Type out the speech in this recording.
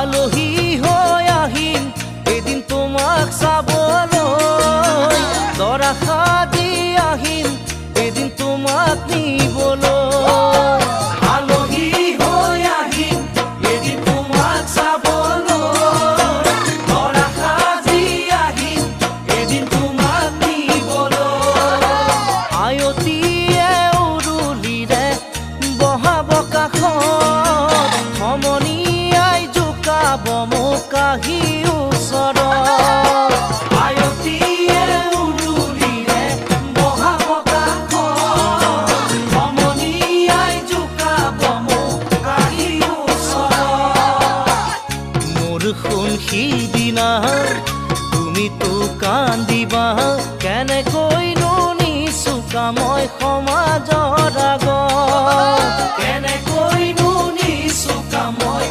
আলহী হৈ আহিম এদিন তোমাক চাবলৈ, দৰা সাজি আহিম এদিন তোমাক নিবলৈ। আলহী হৈ আহিম এদিন তোমাক চাবলৈ, দৰা সাজি আহিম এদিন তোমাক নিবলৈ। আয়তীয়ে উৰুলিৰে বহাব কাষত, সমনীয়াই জোকাব মোক আহি ওচৰত। আয়তীয়ে উৰুলিৰে বহাব কাষত, সমনীয়াই জোকাব মোক আহি ওচৰত। মোৰ সোণ সিদিনা তুমিতো কান্দিবা, কেনেকৈনো নিচুকা মই সমাজৰ আগত।